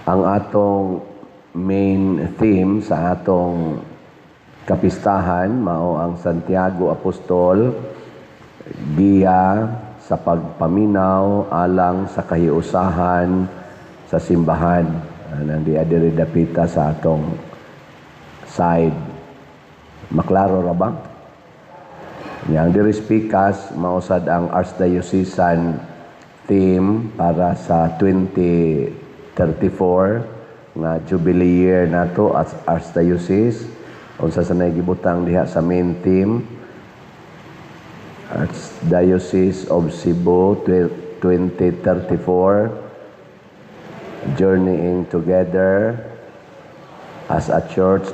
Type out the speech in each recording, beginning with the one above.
Ang atong main theme sa atong kapistahan mao ang Santiago Apostol, giya sa pagpaminaw alang sa kahiusahan sa simbahan. Nandi diri dapita sa atong side. Maklaro ra ba? Yang diri speakers mao sad ang Archdiocesan theme para sa 2034 nga Jubilee year nato as Archdiocese. Unsa sa nay gibutang diha sa main theme? Archdiocese of Cebu 2034, Journeying Together as a Church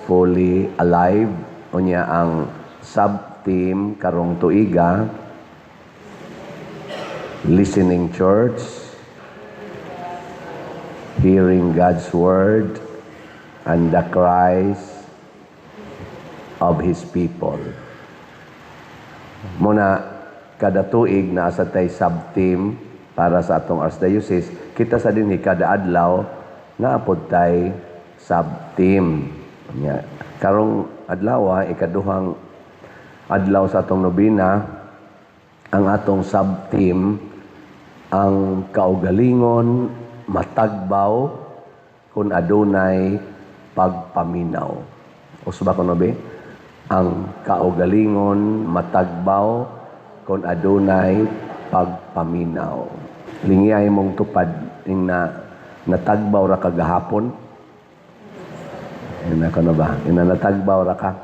Fully Alive. Unya ang sub-theme karong tuiga, Listening Church, Hearing God's Word and the Cries of His People. Muna, kada tuig naa sa tay sub-theme para sa atong Archdiocese. Kita sa dinhi, kada adlaw naa pod tay sub-theme. Nya, karong adlaw, ikaduhang adlaw sa atong nobina, ang atong sub-theme, ang kaugalingon matagbaw kung adunay pagpaminaw. Uso ba kuno be? Ang kaugalingon matagbaw kung adunay pagpaminaw. Lingyay mong tupad ing na natagbaw ra ka gahapon. Ina ka na ba? Ina natagbaw ra ka.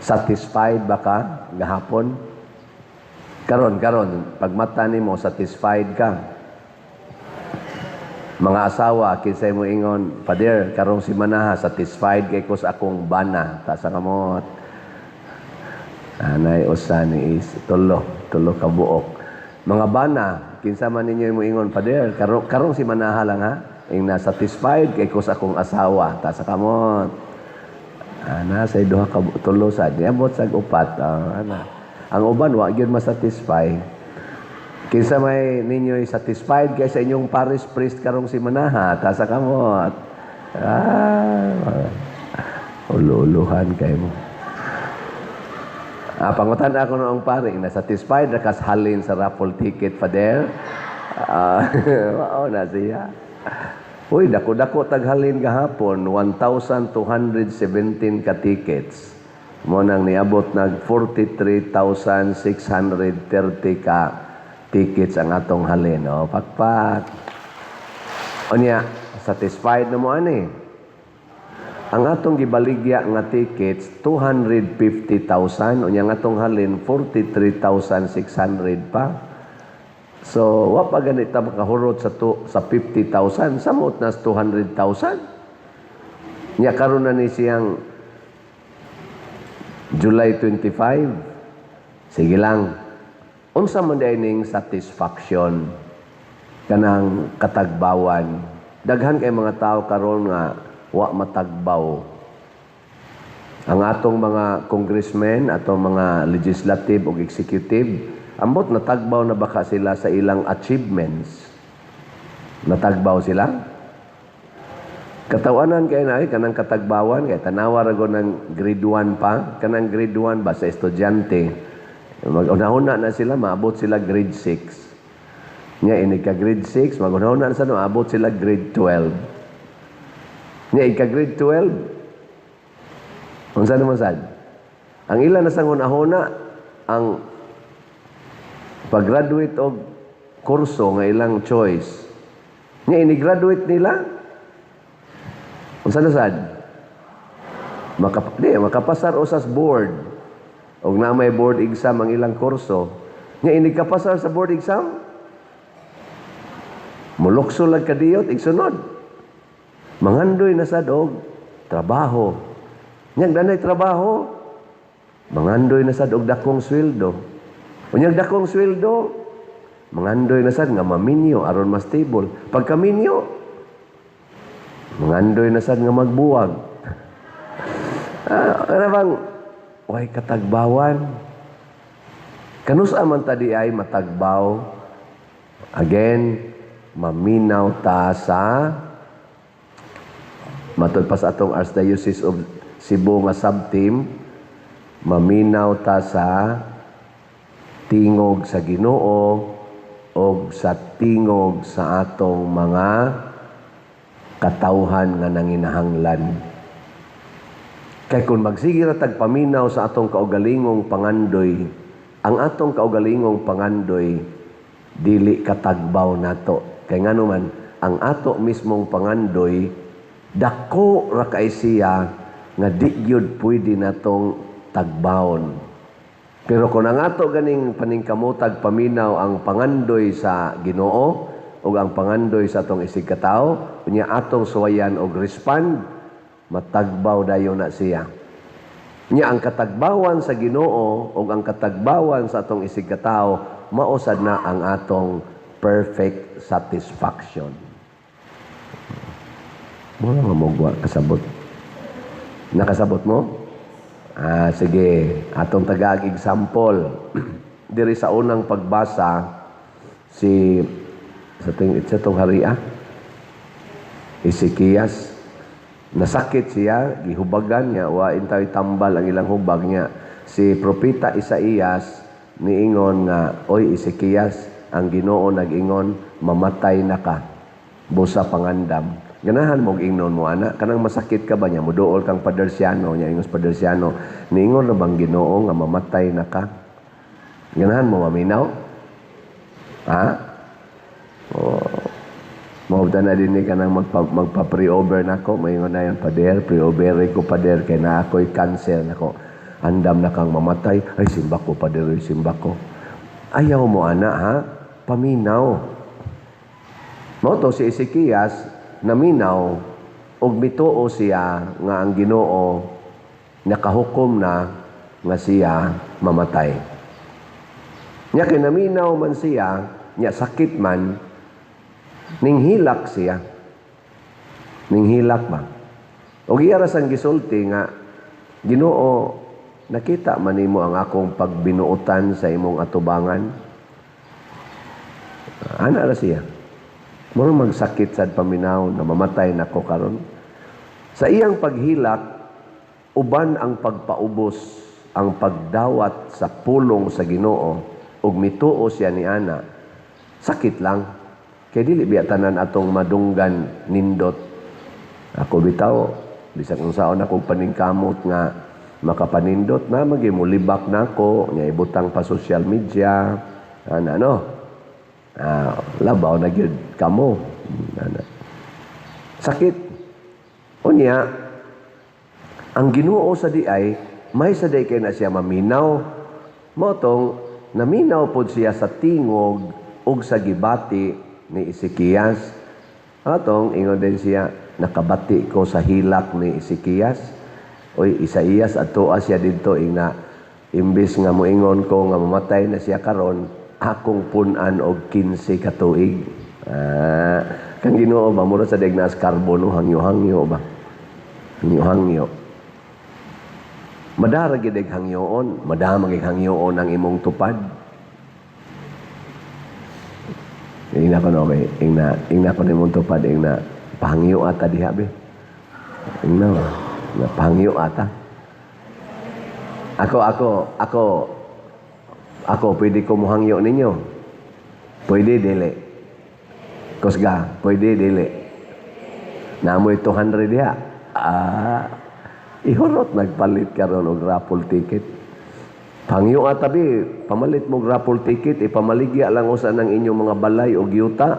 Satisfied ba ka gahapon? Karon, karon, pagmata nimo, satisfied ka? Mga asawa, kinsay mo ingon, "Father, karong simanaha, satisfied kay ko sa akong bana"? Taas ang kamot. Anay usa ni is tulo, tulo ka buok. Mga bana, kinsa man ninyo mo ingon, "Father, karong simanaha lang ha, ing na satisfied kay ko sa akong asawa"? Taas ang kamot. Ana say duha ka tulo sa niabot sa upat. Ah, ana. Ang uban wa gyud masatisfy. Kinsa may ninyo'y satisfied kay sa inyong parish priest karong simanaha? Taas ang kamot. Ah, ulo-uluhan kay mo. Ah, pangutan ako noong pare, na satisfied ra kas halin sa raffle ticket, Father? Ah, mao na siya. Uy, dako-dako taghalin gahapon, 1,217 ka tickets. Mo nang niabot nag 43,630 ka tickets ang atong halin. O, pakpak. Unya, satisfied na mo ani? Ang atong gibaligya nga tickets 250,000, unya ang atong halin 43,600 pa. So, wa pa ganita makahurot sa 50,000, samot na sa 200,000. Nya karon na ni siyang July 25. Sige lang. Unsa man diay ning satisfaction, kanang katagbawan? Daghan kay mga tao karon nga wa matagbaw. Ang atong mga congressmen, atong mga legislative ug executive, ambot natagbaw na baka sila sa ilang achievements? Natagbaw sila? Katawanan kay na ay kanang katagbawan kay tanawa ra go ng grade 1 pa, kanang grade 1 ba sa estudyante. Mag-unahuna na sila, maabot sila grade 6. Nya inig ka grade 6, mag-unahuna na sila, maabot sila grade 12. Nya ika grade 12, unsa naman sad? Ang ilan na sa hunahuna, ang pag-graduate og kurso nga ilang choice. Nya ini-graduate nila, unsa na sad? Di, makapasar usas board. Og na may board exam ang ilang kurso. Nya inig kapasar sa board exam, mulukso lang kadiyot, igsunod. Mangandoy na sad og trabaho. Nya danay trabaho, mangandoy na sad og dakong sweldo. Unyag dakong sweldo, mangandoy na sad nga maminyo aron mas stable. Pagkaminyo, mangandoy na sad nga magbuwag. Ah, ano bang way katagbawan? Kanusa man tadi ay matagbaw? Again, Maminaw ta sa matud pa sa atong Archdiocese of Cebu nga sub-team, maminaw ta sa tingog sa Ginoo o sa tingog sa atong mga katawhan nga nanginahanglan. Kay kung magsige ra tag paminaw sa atong kaugalingong pangandoy, ang atong kaugalingong pangandoy dili katagbaw nato. Kay ngano man, ang ato mismong pangandoy dako ra kay siya nga di gyud pwede natong tagbawon. Pero kung ang ato ganing paningkamotag paminaw ang pangandoy sa Ginoo ug ang pangandoy sa atong isigkatawo, unya atong suwayan og respond, matagbaw dayon na siya. Nya ang katagbawan sa Ginoo ug ang katagbawan sa atong isigkatawo, mao sad na ang atong perfect satisfaction. Mura nga mo kasabot. Nakasabot mo? Ah, sige. Atong tagaag example. Diri sa unang pagbasa, si sa ting sa tong haria Ezekias, nasakit siya, gihubagan niya, wa intawy tambal ang ilang hubag niya. Si propeta Isaías niingon nga, "Oy Ezekias, ang Ginoo nag-ingon, mamatay na ka. Busa pangandam." Ganahan mo ingnon mo ana, kanang masakit ka ba niya, muduol kang padersyano niya, ingos padersyano, "Niingon ra bang Ginoo nga mamatay na ka?" Ganahan mo maminaw? Ha? Oh. Mao na din ni kanang magpa pre-over nako, moingon na yun, "Pader, pre-over ko, pader, kay na ako'y cancer nako. Andam na kang mamatay." "Ay, simba ko, pader, oy, simba ko." Ayaw mo ana, ha? Paminaw. Mao to si Ezekias, naminaw, ug mituo siya nga ang Ginoo nakahukom na nga siya mamatay. Nya kay naminaw man siya, nya sakit man, ninghilak siya. Ninghilak ba? Og iya ra sang gisulti nga, "Ginoo, nakita man nimo ang akong pagbinuotan sa imong atubangan." Ana ra siya. Murag magsakit sad paminaw na mamatay nako karon. Sa iyang paghilak, uban ang pagpaubos, ang pagdawat sa pulong sa Ginoo, ug mituo siya ni ana. Sakit lang. Kay dili biya tanan atong madunggan nindot. Ako bitaw, bisag unsaon ako paningkamot nga makapanindot na, magi mulibak nako, nya ibutang pa social media, ana no. Ah, labaw na gyud kamo. Ana. Sakit. Unya, ang Ginoo sa diay, may sa day kay na siya maminaw. Mao tong naminaw pod siya sa tingog ug sa gibati ni Ezekias. Atong ingon din siya, "Nakabati ko sa hilak ni Ezekias. Oy Isaías, adtoa siya didto ingna imbis nga moingon ko nga mamatay na siya karon, akong pun-an og 15 ka tuig." Ah, kang Ginoo ba mura sa degnas karbo no, hangyo-hangyo ba? Hangyo-hangyo. Madara gid hangyoon, madama gid hangyoon ang imong tupad. Ingna ko no, okay. Ingna, ingna ko nimong tupad, ingna pahangyo ata diha be. Ingna, na pahangyo ata. Ako, pwede ko muhangyo ninyo. Pwede, dili. Kusga, pwede, dili. Namoy 200 diha. Ah, ihurot nagpalit karon og raffle ticket. Pangyo ata bi, pamalit mo raffle ticket, ipamaligya lang usa ng inyong mga balay o yuta.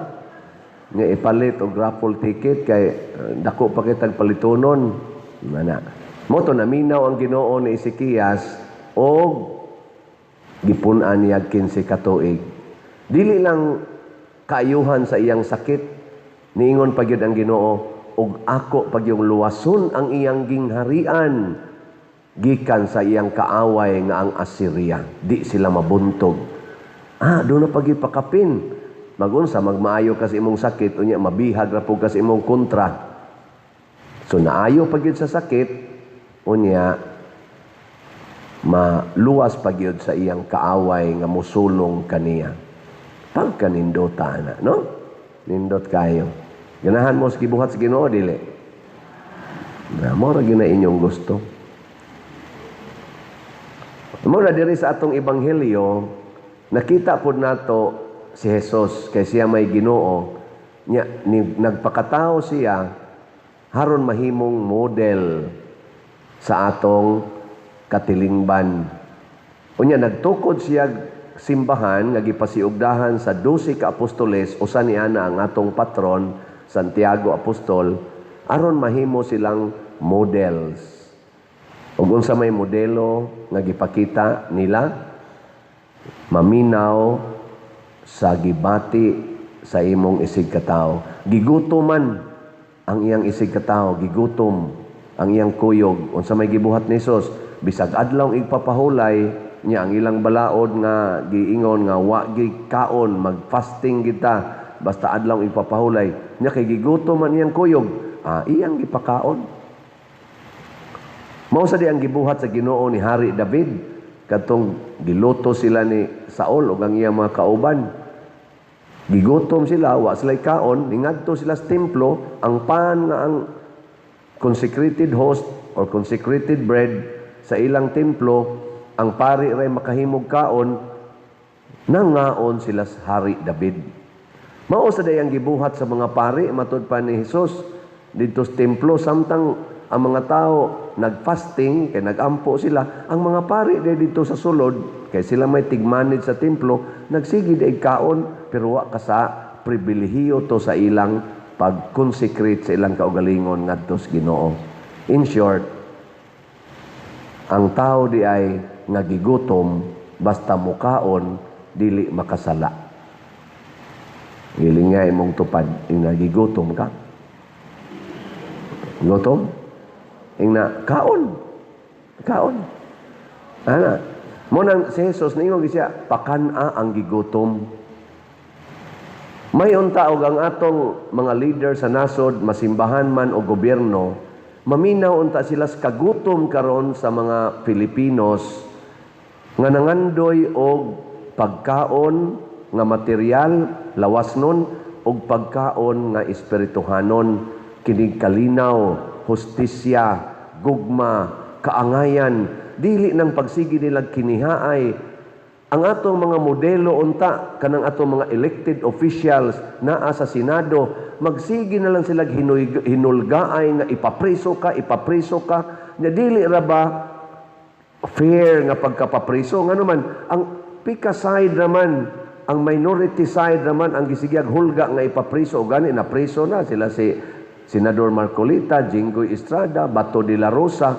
Nga ipalit og raffle ticket kay dako pa kitag palitonon. Mana. Mao to naminaw ang Ginoo ni Ezekias og gipun-an niya 15 ka tuig. Dili lang kaayuhan sa iyang sakit, niingon pa gyud ang Ginoo og ako pa gyung luwason ang iyang gingharian gikan sa iyang kaaway nga ang Assyria. Di sila mabuntog. Ah, doon na pag ipakapin. Magunsa, magmaayo ka sa imong sakit, unya mabihag ra pud ka sa imong kontra. So naayo pa gyud sa sakit, unya maluwas pa gyud sa iyang kaaway nga musulong kaniya. Pagkanindota na, no? Nindot kayo. Ganahan mo sa gibuhat sa Ginoo, dili? Na mo ra gyud na inyong gusto. Mo na diri sa atong ebanghelyo, nakita pod nato si Jesus kay siya may Ginoo nya ni, nagpakatao siya haron mahimong model sa atong katilingban. Unya nagtukod siya simbahan nga gipasiugdahan sa 12 ka apostoles, usa ni ana ang atong patron Santiago Apostol, aron mahimo silang models. Ug unsa may modelo nga gipakita nila? Maminaw sa gibati sa imong isig katawo. Gigutoman ang iyang isig katawo, gigutom ang iyang kuyog. Unsa may gibuhat ni Jesus? Bisag adlaw igpapahulay niya ang ilang balaod nga giingon nga wa gi kaon, mag-fasting kita basta adlaw igpapahulay niya, kay gigutom man iyang kuyog, iyang gipakaon. Mao sa di ang gibuhat sa Ginoo ni Hari David kadtong giluto sila ni Saul ug ang iyang mga kauban. Gigutom sila, wa sila kaon, ningadto sila sa templo, ang pan nga ang consecrated host or consecrated bread sa ilang templo, ang pari ray makahimog kaon, nangaon sila sa Hari David. Mao sa day ang gibuhat sa mga pari matud pa ni Jesus didto sa templo. Samtang ang mga tao nagfasting kay nagampo sila, ang mga pari day didto sa sulod kay sila may tig-manage sa templo, nagsige day kaon, pero wa ka sa pribilehiyo to sa ilang pag-consecrate sa ilang kaugalingon ngadto sa Ginoo. In short, ang tao di ay nga gigutom, basta mukaon, dili makasala. Giling nga imong tupad, ing nagigutom ka. Gutom? Ing na kaon. Kaon. Ana. Mo nang si Jesus niingon siya, "Pakan-a ang gigutom." May unta og ang atong mga leader sa nasod, masimbahan man o gobyerno, maminaw unta sila sa kagutom karon sa mga Filipinos nga nangandoy og pagkaon nga material, lawas nun, og pagkaon nga espirituhanon, kinig kalinaw, hustisya, gugma, kaangayan. Dili nang pagsigi nilag kinihaay. Ang atong mga modelo unta kanang atong mga elected officials naa sa Senado, magsige na lang sila hinulgaay nga ipapriso ka, ipapriso ka nya. Dili ra ba fair nga pagkapapriso? Ngano man ang pika side naman, ang minority side naman ang gisigiyag hulga nga ipapriso. Gani na preso na sila, si Senador Marcoleta, Jinggoy Estrada, Bato de la Rosa,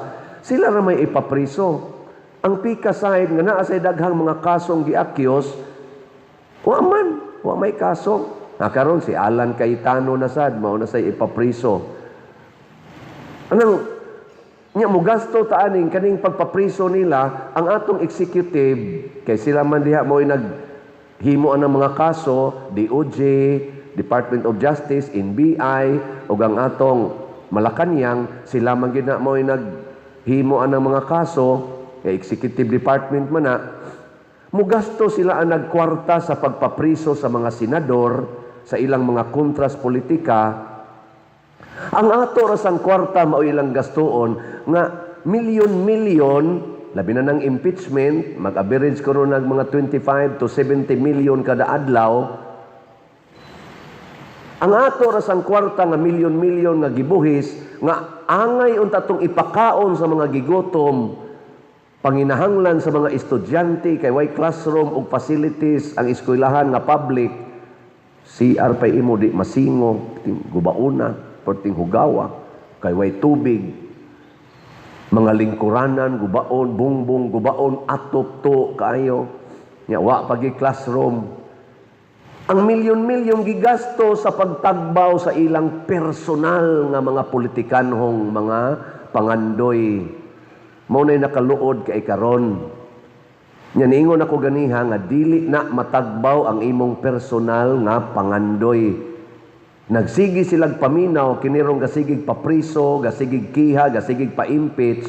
sila ra may ipapriso. Ang pika side nga naa say daghang mga kasong giakyos, wa man, wa may kaso. Na karon si Alan Cayetano na sad mao na say ipapriso. Anang nya mugasto ta aning kaning pagpapriso nila ang atong executive kay sila man diha mo naghimo ang mga kaso, DOJ, Department of Justice, NBI ug ang atong Malacanang, sila man gid na mo naghimo ang mga kaso kay executive department man na. Mugasto sila ang nagkwarta sa pagpapriso sa mga senador sa ilang mga kontras politika. Ang ato ra sang kwarta mao ilang gastuon nga milyon-milyon, labi na ng impeachment, mag-average ko nag mga 25 to 70 million kada adlaw. Ang ato ra sang kwarta nga milyon-milyon nga gibuhis nga angay unta tong ipakaon sa mga gigutom, panginahanglan sa mga estudyante kay way classroom ug facilities ang eskwelahan nga public, CR pa imo di masingo, gubauna, perting hugawa kay way tubig, mga lingkuranan gubaon, bungbong gubaon, atop to kaayo nya, wa pagi classroom. Ang milyon-milyon gigasto sa pagtagbaw sa ilang personal nga mga politikanhong mga pangandoy. Mao nay nakaluod kay karon. Nya niingon ako ganiha nga dili na matagbaw ang imong personal nga pangandoy. Nagsigi silag paminaw kinirong gasigig papriso, gasigig kiha, gasigig pa-impeach,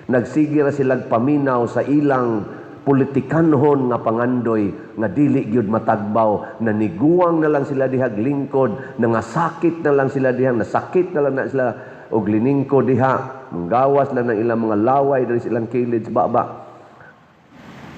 nagsigi ra silag paminaw sa ilang politikanhon nga pangandoy nga dili gyud matagbaw, naniguwang na lang sila dihag lingkod, nangasakit na lang sila diha, nasakit na lang na sila og liningkod diha, manggawas lang ng ilang mga laway diri sa ilang kilid sa baba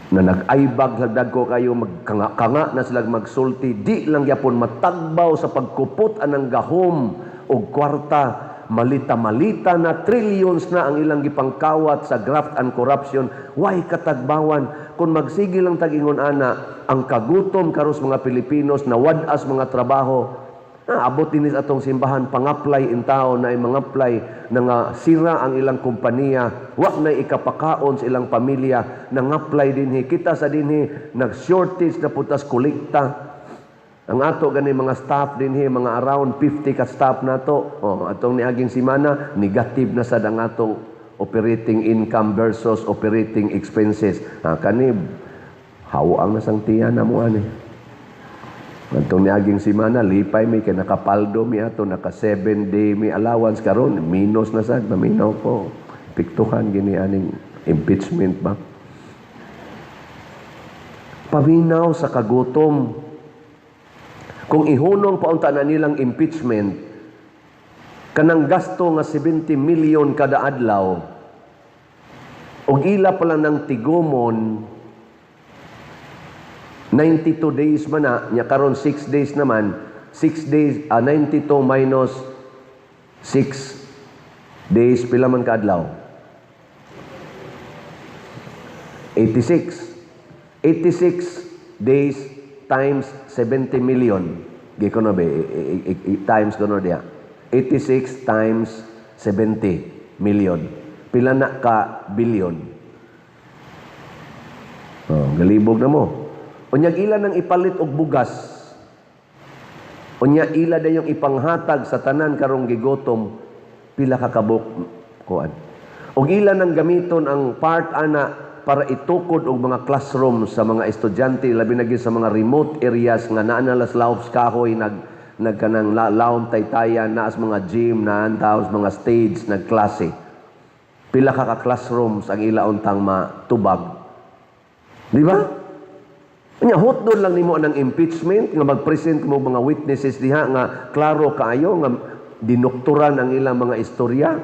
na nag-aybag sa dagko kayo, magkanga na sila magsulti, di lang gyapon matagbaw sa pagkupot anang gahom og kwarta. Malita-malita na, trillions na ang ilang gipangkawat sa graft and corruption. Way katagbawan. Kung magsige lang tag-ingon ana, ang kagutom karos mga Pilipinos, nawad-as mga trabaho, na abot din sa atong simbahan, pang-apply in tao na ay mga apply na nga sira ang ilang kompanya, wa na ikapakaon sa ilang pamilya, nang-apply dinhi. Kita sa dinhi, nag-shortage na putas kolekta. Ang ato gani mga staff dinhi, mga around 50 ka staff nato. Oh, atong niaging semana, negative na sad ang atong operating income versus operating expenses. Ha, kani hawa ang nasang tiyan na mo ani. Atong niaging semana, lipay mi kay nakapaldo mi ato, naka 7 day mi allowance. Karon minus na sad, maminaw ko. Piktuhan gini aning impeachment ba? Paminaw sa kagutom. Kung ihunong paunta na nilang impeachment, kanang gasto nga 70 million kada adlaw, ug ila pala ng tigumon, 92 days man na, nya karon 6 days naman, 6 days, 92 minus 6 days, pila man kaadlaw? 86. 86 days times 70 million. Gikono ba? Times kono diya. 86 times 70 million. Pila na ka billion? Oh, galibog na mo. Unyag ila nang ipalit og bugas. Unya ila dayong ipanghatag sa tanan karong gigotom, pila ka kabuk kuan. Og ila nang gamiton ang part ana para itukod og mga classroom sa mga estudyante, labi na gyud sa mga remote areas nga naa na las laops kahoy, nagkanang laom taytayan, naas mga gym, naan taos mga stage nagklase. Pila ka ka classrooms ang ila untang matubag, di ba? Nya hotdon lang nimo ang impeachment nga mag-present mo mga witnesses diha nga klaro kaayo nga dinukturan ang ilang mga istorya.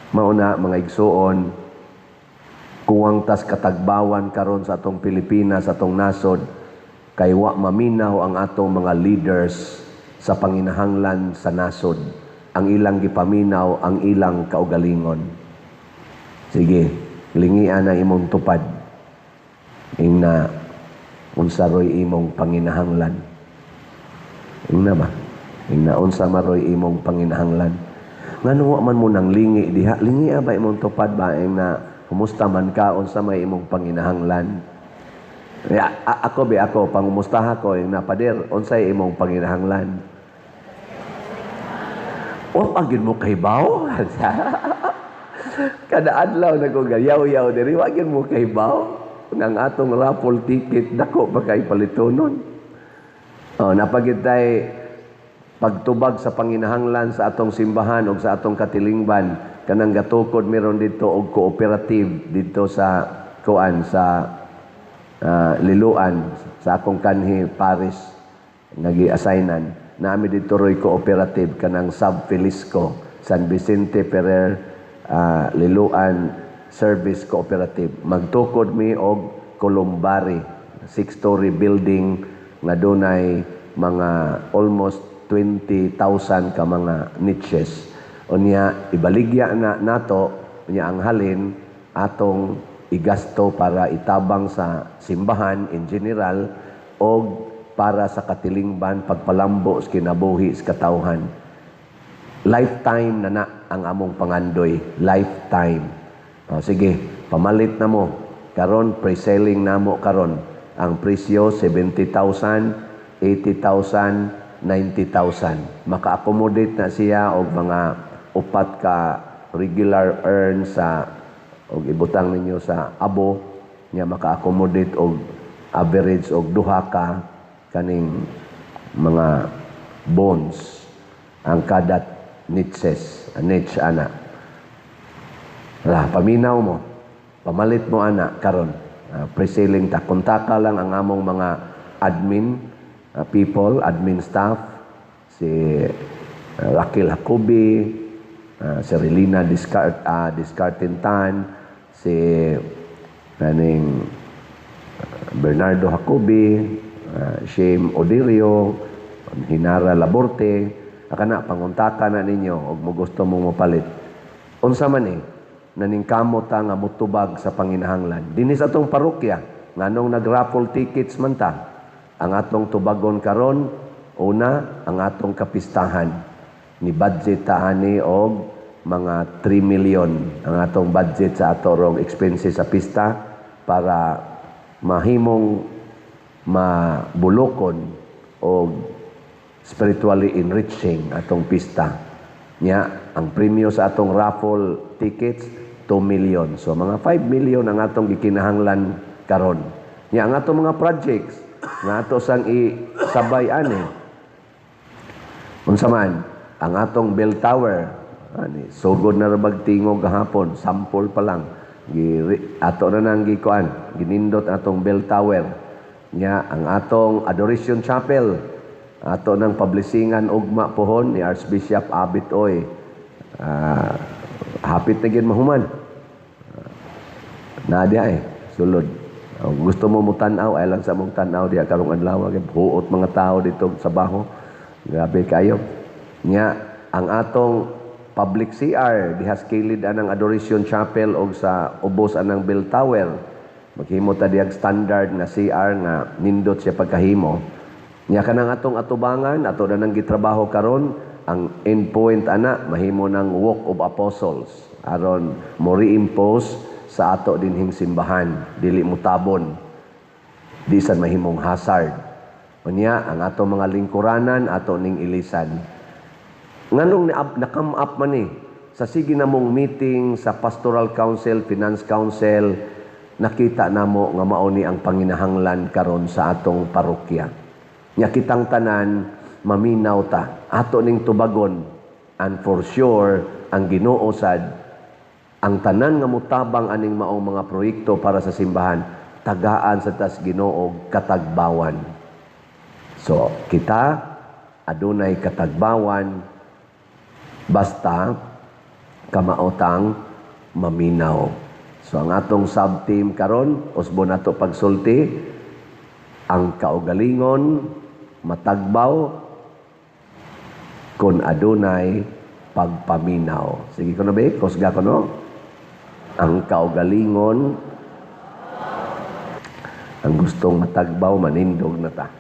Mao na, mga igsuon, kuwang tas katagbawan karon sa atong Pilipinas, sa atong nasod, kay wa maminaw ang atong mga leaders sa panginahanglan sa nasod. Ang ilang gipaminaw ang ilang kaugalingon. Sige, lingian ang imong tupad. Ingna unsa roy imong panginahanglan. Ingna ba? Ingna unsa maroy imong panginahanglan. Ngano wa man mo nang lingi diha? Lingi ba imong tupad ba? Ingna kumusta man ka, unsa may imong panginahanglan? Ya, ako be, ako pangumustaha ko, ingna, "Pader, unsay imong panginahanglan?" Wa pa gyud mo kahibaw? Kada adlaw na ko gayaw-yaw diri, wa gyud mo kahibaw nga ang atong raffle ticket dako pa kay palitonon. Oh, napagid tay pagtubag sa panginahanglan sa atong simbahan o sa atong katilingban, kanang gatukod meron dito og cooperative dito sa kuan sa Liloan, sa akong kanhi Paris nagi-assignan nami dito roy cooperative, kanang Sub Felisco, San Vicente Ferrer Liloan Service Cooperative. Magtukod mi og columbary, six-story building nga dunay mga almost 20,000 ka mga niches. Unya ibaligya na nato, unya ang halin atong igasto para itabang sa simbahan in general og para sa katilingban, pagpalambo sa kinabuhi sa katawhan. Lifetime na na ang among pangandoy, lifetime. O, sige, pamalit na mo. Karon pre-selling namo karon. Ang presyo 70,000, 80,000, 90,000. Maka-accommodate na siya og mga upat ka regular urn sa og ibutang ninyo sa abo nya, maka-accommodate og average og duha ka kaning mga bones ang kada niches, niche ana. Wala, paminaw mo. Pamalit mo ana karon. Pre-selling ta. Kontaka lang ang among mga admin people, admin staff, si Raquel Jacobi, si Relina Discartintan, si kaning Bernardo Jacobi, Shane Odirio, Hinara Laborte, akana panguntaka na ninyo og mo gusto mong mopalit. Unsa man eh, naningkamot ta nga mutubag sa panginahanglan. Dinhi sa atong parokya, nganong nag-raffle tickets man ta, ang atong tubagon karon, una, ang atong kapistahan. Ni budget ta ani og mga 3 million ang atong budget sa ato rong expenses sa pista para mahimong mabulokon o spiritually enriching atong pista. Nya, ang premyo sa atong raffle tickets 2 million. So mga 5 million ang atong gikinahanglan karon. Nya ang atong mga projects nga ato sang isabay ani. Unsa man ang atong bell tower ani, sugod na ra bag tingog gahapon, sample pa lang. Gi ato na nang gikuan, ginindot atong bell tower. Nya ang atong Adoration Chapel ato nang publishingan ugma pohon ni Archbishop Abit Oy. Hapit na gyud mahuman. Na diha eh, sulod. Kung gusto mo mo tan-aw, ay lang sa mong tan-aw diha karong adlaw, kay huot mga tao dito sa baho. Grabe kayo. Nya ang atong public CR diha sa kilid anang Adoration Chapel og sa ubos anang bell tower. Maghimo ta dihag standard nga CR nga nindot siya pagkahimo. Nya kanang atong atubangan, ato na nang gitrabaho karon, ang endpoint ana mahimo ng Walk of Apostles aron mo reimpose sa ato dinhing simbahan, dili mutabon, di sad mahimong hazard. Unya ang ato mga lingkuranan ato ning ilisan. Nganong na-come up man ni sa sige namong meeting sa Pastoral Council, Finance Council, nakita namo nga mao ni ang panginahanglan karon sa atong parokya. Nya kitang tanan maminaw ta, ato ning tubagon, and for sure ang Ginoo sad, ang tanan nga mutabang aning maong mga proyekto para sa simbahan, tagaan sa tas Ginoo katagbawan. So kita adunay katagbawan basta kamaotang maminaw. So ang atong sub-theme karon, usbon nato pagsulti, ang kaugalingon matagbaw kung adunay pagpaminaw. Sige ko na ba? Kusga ko no? Ang kaugalingon, ang gustong matagbaw, manindog na ta.